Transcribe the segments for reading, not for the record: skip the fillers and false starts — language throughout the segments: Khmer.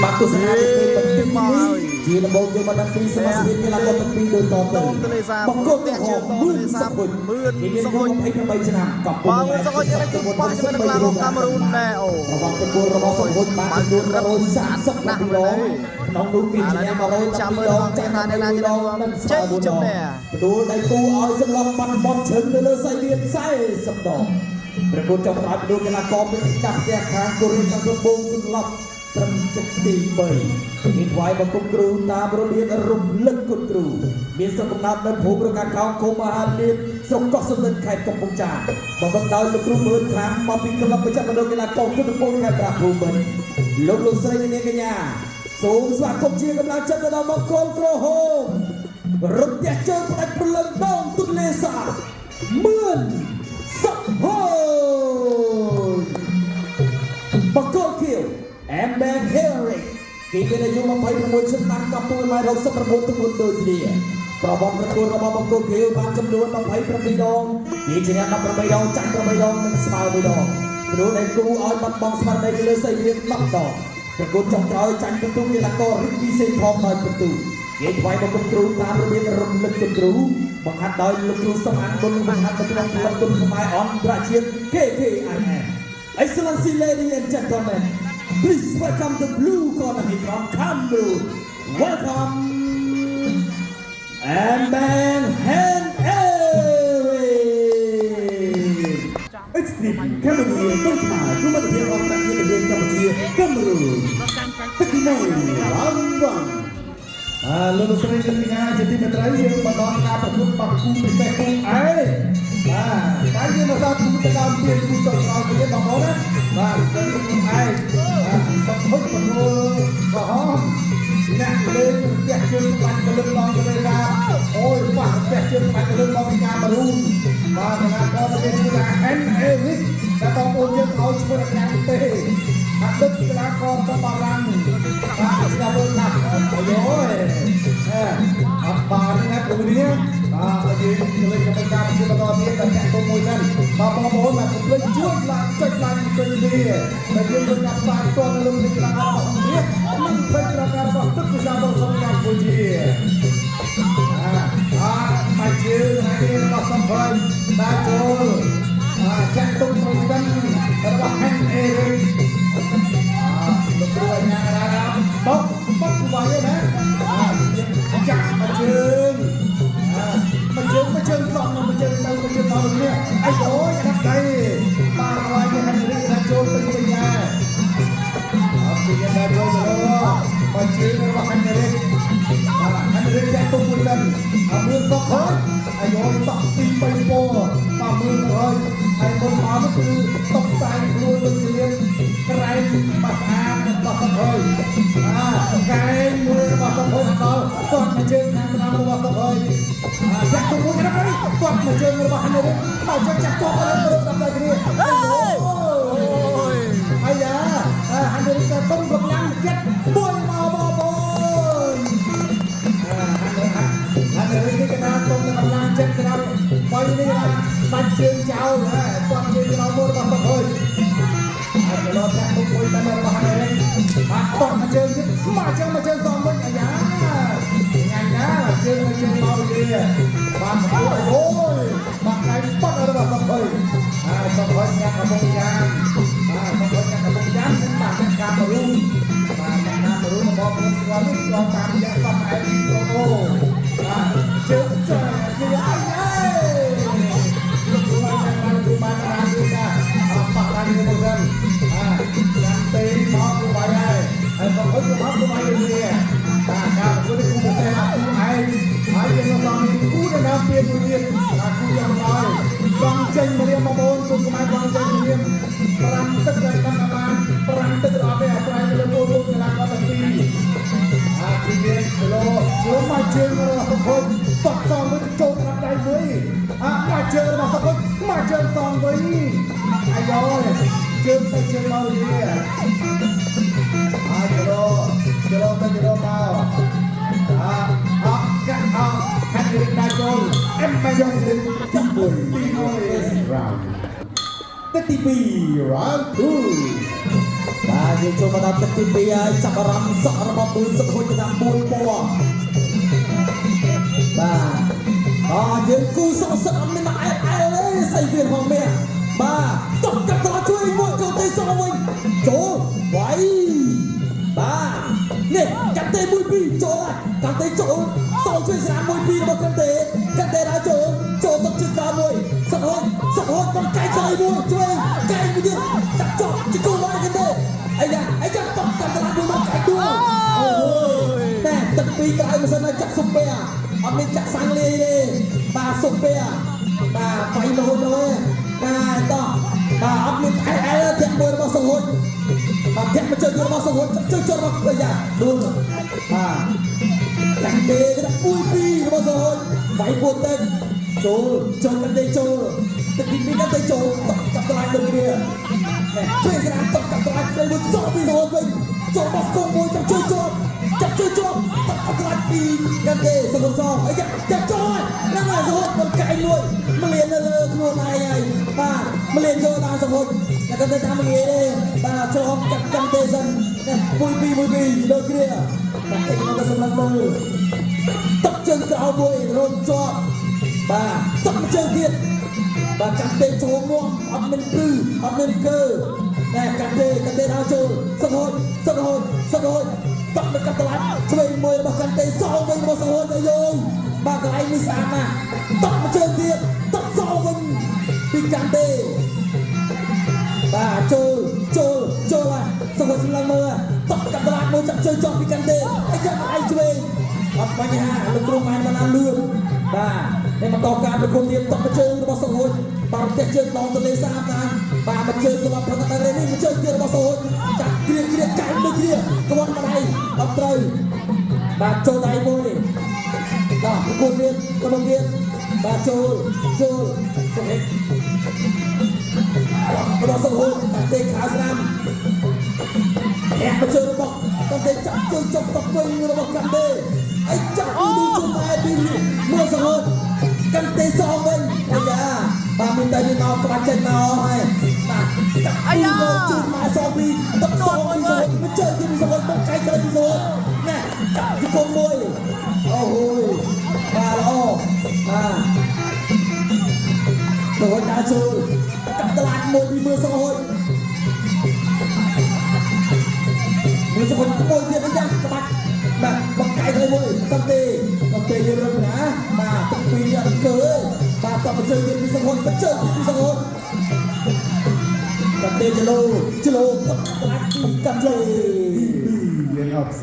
បានទស្សនាពីពេលបន្តិចនេះជាដំបូងយើងបានដឹងពីសមាជិកកីឡាករទាំងពីរដូចតទៅ ដងទលេសាប បង្គោលក្រហមមឿនសុខុញ មឿន គេមាន សុខុញ 28ឆ្នាំកំពុង បាទមឿនសុខុញនេះគឺប៉ះជាមួយនឹងកីឡាករកាមេរូនដែរអូ ប្រវត្តិប្រកួតរបស់សុខុញបានចំនួន137ដងក្នុងនោះគេឈ្នះ112 ចាំមើល ដង ចា ចាញ់ ញ់ណា 1ដងនិងស្មើ ជ័យ 4ដង ជំនះ ផ្ដួលដៃគូឲ្យសន្លប់បាត់បត់ឈឹងនៅលើសៃវៀន40ដងប្រកួតចុងក្រោយផ្ដួលកីឡាករមានកាប់ផ្ទះខាងកូរ៉េខាងត្បូងសន្លប់ត្រឹមទឹកទី3មានថ្វាយបង្គំគ្រូតាមរបៀបរំលឹកគុណគ្រូមានស្រុកកំណើតនៅភូមិរកាកោងឃុំមហាលៀនស្រុកកោះសំរិទ្ធខេត្តកំពង់ចាមបង្វឹកដោយលោកគ្រូមឿនខាងមកពីក្លឹបប្រចាំមណ្ឌលកីឡាករគុណពលខេត្តប្រាភូមិន្ទលោកលោកស្រីនិងនាងកញ្ញាសូមស្វាគមន៍ជាកម្លាំងចិត្តទៅដល់បង្គោលក្រហម រំទះជើងផ្ដាច់ព្រលឹងដងទន្លេសាបមឿនសុខហូនបង្គោលខៀវអែមបែងហេរិកគេមានអាយុ26ឆ្នាំកម្ពស់169ទម្ងន់ដូចគ្នាប្រវត្តិប្រកួតរបស់បង្គោលខៀវបានចំនួន27ដងគេឈ្នះ18ដងចាញ់8ដងនិងស្មើ1ដងព្រោះដែលគូឲ្យបាត់បង់ស្មារតីទៅលើសីរៀង10ដងប្រកួតចុងក្រោយចាញ់ពិន្ទុកីឡាកររិកពីសេងថងដោយពិន្ទុគេថ្វាយបង្គំគ្រូតាមរបៀបរំលឹកគុណគ្រូបង្ហាត់ដោយលោកគ្រូសំអានគុណបង្ហាត់នៅក្នុងក្លឹបគុណខ្មែរអន្តរជាតិ KKIM. Excellency, ladies and gentlemen, please welcome the blue corner here from Cameroon. Welcome and Ben Han Eric. Extreme Cambodia ទុំខ្មែរគុំមិត្តភាពអន្តរជាតិរៀនកម្ពុជាកាមេរូនទឹកទី1 round 1 អើលោកលោកស្រីនិងកញ្ញាជាទីមេត្រីយើងបន្តការប្រកួតបាក់គូពិសេសគូឯងបាទតែយើងមកដល់គូទៅដល់ពីគូចុងក្រោយទៀតបងប្អូនណាបាទគូឯងបាទសុខុជប្រគល់ក្រហមអ្នកលេងផ្ទះជើងផ្លាច់កលឹកឡងទៅលើថាអូយប៉ះផ្ទះជើងផ្លាច់កលឹកមកពីកាមេរូនបាទកណាករគេឈ្មោះថាហិនអេរិកតែបងប្អូនយើងឲ្យឈ្មោះថាខាងទេអតីតកីឡាកររបស់បារាំងបាទស្ដាប់មើលថាអាយអូយអេអត់បានទេណាគ្រូនេះបាទយើងលេងកម្មការប្របន្តទៀតតែចាក់ទុំមួយសិនបាទបងប្អូនបាទកុំភ្លេចជួយឡាចុចឡាចុចនេះតែយើងនឹងកាត់ផ្សាយផ្ទាល់នៅលើផ្នែកកីឡារបស់នេះនិងផ្នែកកីឡារបស់ទឹកវិសាលសំកម្ពុជាអាអាមកជើងហើយរបស់សំភ័យបាទចូលអាចាក់ទុំមួយសិនរបស់ហាន់អេរិកអាលោកគ្រូអញ្ញាករាបុកបុកវាយណាអាចាក់មកជើងអាមកជើងមកជើងសំមកជើងទៅមកជើងមកនេះអីអូយដាក់ដៃបាទវាយហាន់អេរិកដាក់ចូលទៅវិញដែរអត់ជាដែរចូលទៅមកជើងរបស់ហាន់អេរិកបាទហាន់អេរិកចាក់ទុំមួយសិនអមឿនសុកហើយអាយយតក់ទី3ពណ៌បាទមឿនហើយហើយមុនមកនោះគឺតុបតែងខ្លួនដូចជារៀងក្រែងបាត់អានរបស់សុកហើយអាកែងមួយរបស់សុកហើយដល់គាត់មកជើងខាងស្ដាំរបស់សុកហើយអាចាក់ទុំមួយណាស់គាត់មកជើងរបស់ហាន់អេរិកមកជើងចាក់ទុំហើយដល់ដល់គ្នា អូយ អាយ៉ាហាន់អេរិកក៏ទុំកម្លាំងចិត្តមួយមកបងប្អូន ហាន់នេះកណាទុំកម្លាំងចិត្តកណាបាយនេះបាច់ជើងចោលហ៎គាត់ជើងចោលមួយរបស់សុខហើយហើយចលោចាក់ទុំមួយតែរបស់ហាន់នេះបាទតក់មកជើងទៀតមកជើងមកជើងសំវិញអាយ៉ាញ៉ាំណាជើងមកជើងមកវាបាទអូយបាទកែប៉ត់របស់សុខហើយហើយសុខហើយញ៉ាំកំពង់ចាមបាទសុខហើយញ៉ាំកំពង់ចាមនិងបាទអ្នកកាមេរូនបាទអ្នកកាមេរូនរបស់បងស្គាល់នេះស្គាល់តាមរយៈសំអែមប្រូអូបាទជើងចើជើងអាយអើយលោកគ្រូបានបានគ្រូបានបានគ្រូតាអបបាននេះមកសិនអាចាំទេមកគ្រូបាយហើយហើយសុខហើយគ្រូមកគ្រូបាយនេះបាទការប្រកួតនេះគូពិសេសគូឯងហើយយើងនៅសំនេះគូដណ្ដើមពៀនមួយទៀតបាទគូយ៉ាងដល់បងចេញមករៀនបងប្អូនគូខ្មែរបងចេញមករៀន5ទឹកដល់កម្មបាន5ទឹកអត់ទេអាស្រ័យទៅលើពលរដ្ឋកីឡាករទាំងពីរអាទីនេះគីឡូគីឡូមកជើងរបស់សុខុយតក់សងវិញចូលក្រាបដៃមួយអាមកជើងរបស់សុខុយមកជើងសងវិញអាយយជើងទៅជើងមកវាអាគីឡូគីឡូទៅគីឡូមកអាអកាក់អហាត់រៀនដែរចូលអឹមបែ ចុងទឹកទី1 ទី1 round ទឹកទី2 round 2 បាទយើងចូលមកដល់ទឹកទី2ហើយចាប់អារម្មណ៍សក់របស់បឿនសុខហុចតាម4ពណ៌បាទអយើងគូសក់សក់អត់មានមកអែលអែលទេសៃវៀនហងមាសបាទតបកាត់តជួយមួយកូនទេសក់វិញចូលវាយបាទនេះកាត់ទេ1 2ចូលកាត់ទេចូលសោជួយស្រាម1 2របស់កាត់ទេកាត់ទេដល់ចូលចូលទឹកជិះក្រោមមួយសុខហុចសុខហុចបំកែក្រោយមួយជួយកែមួយទៀតចាក់ចោជង្គង់មកកាត់ទេអាយ៉ាអាយ៉ាតបកាត់តឡាមួយមកកែដួលអូតែទឹកពីរក្រោយមិនសិនចាក់សុពែអត់មានចាក់សាំងលាយទេបាទសុពែបាទវាយរហូតទៅបាទតោះបាទអត់មានអែអែធាក់មួយរបស់សុខហុចបាទធាក់មកជើងរបស់សុខហុចជើងជើងរបស់អាយ៉ាដួលបាទកាន់ទេគេដាក់មួយពីររបស់សុខហុចវាយពួនទឹកចូលចូលកាន់ទេចូលទឹកទី2កាន់ទេចូលតបកាប់តម្លៃដូចគ្នានេះជួយស្រាមតបកាប់តម្លៃជួយមួយសក់ពីសុខហុចវិញចូលបោះគង់មួយចាប់ជួយជាប់ចាប់ជួយជាប់តបកាប់តម្លៃពីកាន់ទេសុខហុចសងអីយ៉ាចូលហ្នឹងហើយសុខហុចមិនកែងមួយមលៀននៅលើខ្លួនឯងហើយបាទមលៀនចូលដល់សុខហុចតែគាត់ទៅតាមងាយទេបាទចូលហុកចាប់កាន់ទេសិននេះមួយពីរមួយពីរដូចគ្នាបាទតែខ្ញុំក៏សម្លឹងមើលទឹកជើងក្រោមមួយរំជាប់បាទទឹកជើងទៀតបាទកាន់ទេចូលមាំអត់មានព្រឺអត់មានកើណែកាន់ទេកាន់ទេដល់ចូលសុខហុចសុខហុចសុខហុចតក់ទៅកាត់តឡាឆ្វេងមួយរបស់កាន់ទេសងវិញរបស់សុខហុចអាយយបាទកន្លែងនេះស្អាតណាស់តក់មកជើងទៀតតក់សងវិញពីកាន់ទេបាទចូលចូលចូលហើយសុខហុចសម្លឹងមើលតក់កាត់តឡាមួយចាប់ជើងជាប់ពីកាន់ទេអីចឹងឯងឆ្វេងអត់បញ្ហាលោកគ្រូម៉ែនបានលឿនបាទនេះបន្តការប្រគំទៀតតក់មកជើងរបស់សុខហុចបាទផ្ទះជើងដងទន្លេសាបណាបាទមកជើងសម្រាប់ផឹកតែនេះមកជើងទៀតរបស់សុខហុចចាក់គ្រៀគ្រៀកែងដូចគ្នាក្បត់ម្ដាយអត់ត្រូវបាទចូលដៃមួយបាទប្រគំទៀតប្រគំទៀតបាទចូលចូលសុខហុចរបស់សុខហុចតែទេខៅស្រាំអ្នកមកជើងរបស់កាន់ទេចាប់ជើងចុកតវិញរបស់កាន់ទេអីចាប់ពីជុំម៉ែពីមើលសុខហុចកាន់ទេសងវិញអាយ៉ាបាទមានតែមានមកក្បាច់ចេញមកហើយបាទចាប់ អាយ៉ា ជើងម៉ែសងពីទឹកសងពីសុខហុចមកជើងពីសុខហុចមកកែក្រពីសុខហុចណែចាប់ជង្គង់មួយអូហូយបាទល្អបាទសុខហុចដើរចូលកាប់តឡាចមួយពីមើលសុខហុចមើលសុខហុចមួយទៀតអីយ៉ាក្បាច់បាទបង្កែទៅមួយតំទេតំទេយើងរឹងណាបាទទឹកពីរអត់កើបាទតបជើងទៀតពីសុខហុចបជើងទៀតពីសុខហុចតំទេចលោចលោទឹកតឡាចពីកាន់លេ យើងអត់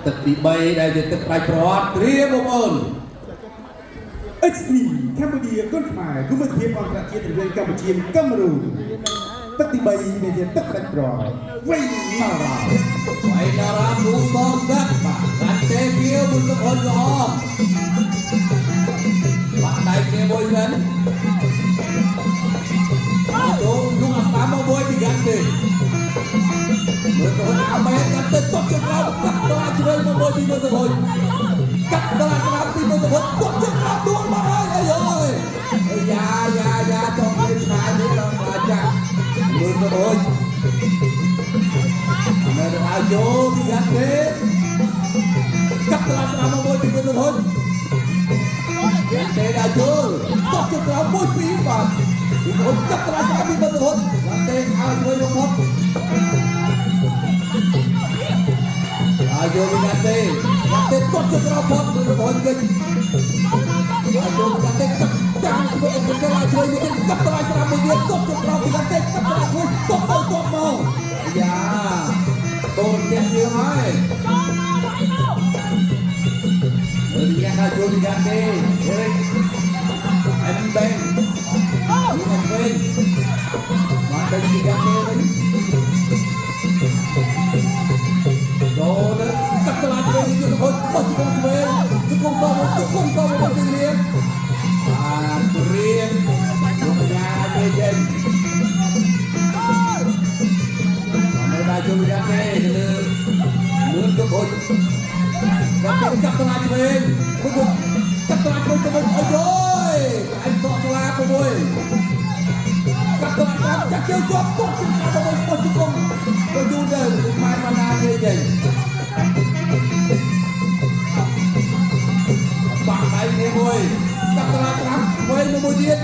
ទឹកទី3ដែលជាទឹកផ្ដាច់ប្រវត្តិត្រៀមបងប្អូន XP កម្ពុជាគុណខ្មែរគុំមិត្តភាពអន្តរជាតិរវាងកម្ពុជានិងកាមេរូនទឹកទី3មានជាទឹកផ្ដាច់ប្រវៃណារ៉ា វៃណារ៉ាគូសងសាក់បាទកាន់ទេគៀវមួយសុខហុនក្រហមបាក់ដៃគ្នាមួយសិនចូលនោះអាស្ដាមមកមួយពីកាន់ទេមើលទៅអាមែនកាន់ទេតបជើងក្រោមកាត់ដល់ឆ្វេងមកមួយពីមើលសុខហុនកាត់ដល់ក្រាបពីមើលសុខហុនតបជើងក្រោមដួលមកហើយអីអើយអាយ៉ាយ៉ាយ៉ាចង់លេងឆ្ងាយនេះដល់ខ្លាចចាស់មើលសុខហុននៅដល់ចូលពីកាន់ទេកាត់ដល់ស្ដាមមកមួយពីមើលសុខហុន ទេដល់ចូលតោះជើងក្រោមមួយពីរបាទពីអូនកាត់ដល់ស្ដាមពីមើលសុខហុនកាន់ទេឲ្យជួយមកផុត អាយពីកាទេកាទេទាត់ជើងក្រោមផុតមើលសុខហុនវិញអាយពីកាទេកាត់ចាំធ្វើអីទៅឲ្យជួយមួយទៀតកាត់ដល់ស្ដាមមួយទៀតទាត់ជើងក្រោមពីកាទេកាត់ដល់មួយទាត់ទៅទាត់មកយ៉ាតូនផ្ទះយើងហើយមើលយ៉ាងណាជួយពីកាទេហេអិនបែងនេះអត់វិញមកដល់ពីកាទេវិញចូលទៅកាត់តឡាឆ្វេងទៀតរហូតបោះជង្គង់ឆ្វេងជង្គង់តមកជង្គង់តមកទីរៀងបាទរៀងលោកយ៉ាទេចេញនៅដល់ជួយយ៉ាងទេទៅលើលឿនទៅហូតកាត់កាត់តឡាឆ្វេងពុកកាត់តឡាឆ្វេងទៅវិញអើយអញតក់ស្លាពុកមួយ កាត់ជើងជាប់ទាត់ជើងក្រោមមកវិញជង្គង់ក៏យូរទៅខ្មែរបានណាគេចេញបាក់ដៃគ្នាមួយកាត់តឡាត្រាំវែងមួយទៀត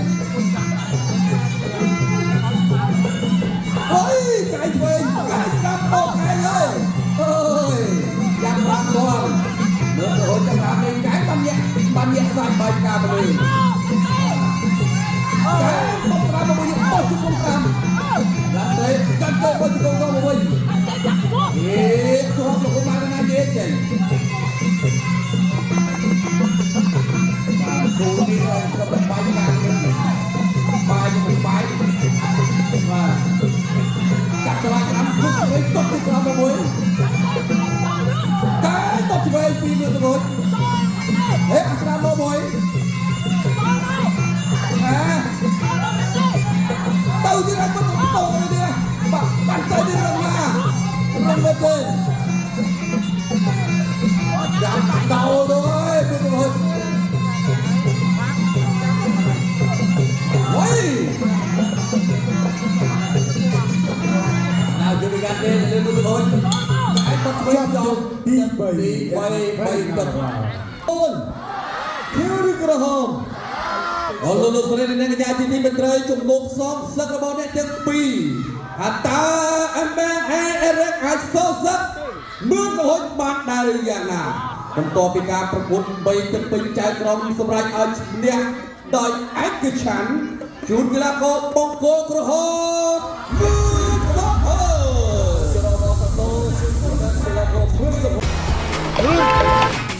អូយកែឆ្វេងកែស្ដាំបោកកែអើយអើយយ៉ាងបានគាត់មើលទៅហូចចាំតាមនេះកែបានញាក់បានញាក់សាច់បាយកាមនុស្សកែបោកត្រាំមកវិញបោកជង្គង់តាមឡើងទៅកាន់ទៅបោកជង្គង់ទៅមកវិញអេជាប់លោកបានណានិយាយចេញបាទគូនេះក៏បាយកានេះបាយមិនបាយបាទកាត់ឆ្លាក្រាំគប់វិញតបទៅក្រោមមកមួយកែតបឆ្វេងពីមើលទៅរួចហេអាស្រាមមកមួយអាទៅទៀតហើយទៅទៅទៀតបាទបានទៅទៀតរងណារងមើលទៅអត់ចាំដោទៅហើយមើលទៅរួចវ៉ៃ nào chưa bị gạt lên lên luôn thôi cái bật lên cho ទី3 ទី3 3ទឹកអូនខៀវឬក្រហមអរលោកលោកស្រីនិងកញ្ញាជាទីមេត្រីជំនុំសងសឹករបស់អ្នកទាំងពីរថាតើអឹមបែអេអេរិកអាចសងសឹកមឿងរហូតបានដែរឬយ៉ាងណាបន្ទាប់ពីការប្រកួត3ទឹកពេញចៅក្រមសម្រាប់ឲ្យឈ្នះដោយឯកច្ឆន្ទជូនកីឡាករបង្គោលក្រហមមឿងរហូត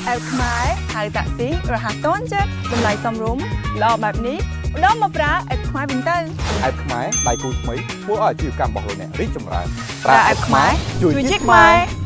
អែបខ្មែរហៅតាក់ស៊ីរហ័សទាន់ចិត្តតម្លៃសមរម្យល្អបែបនេះម្ដងមកប្រើអែបខ្មែរវិញទៅ អែបខ្មែរដៃគូថ្មីធ្វើឲ្យអាជីវកម្មរបស់លោកអ្នករីកចម្រើន ប្រើអែបខ្មែរជួយជាតិខ្មែរ។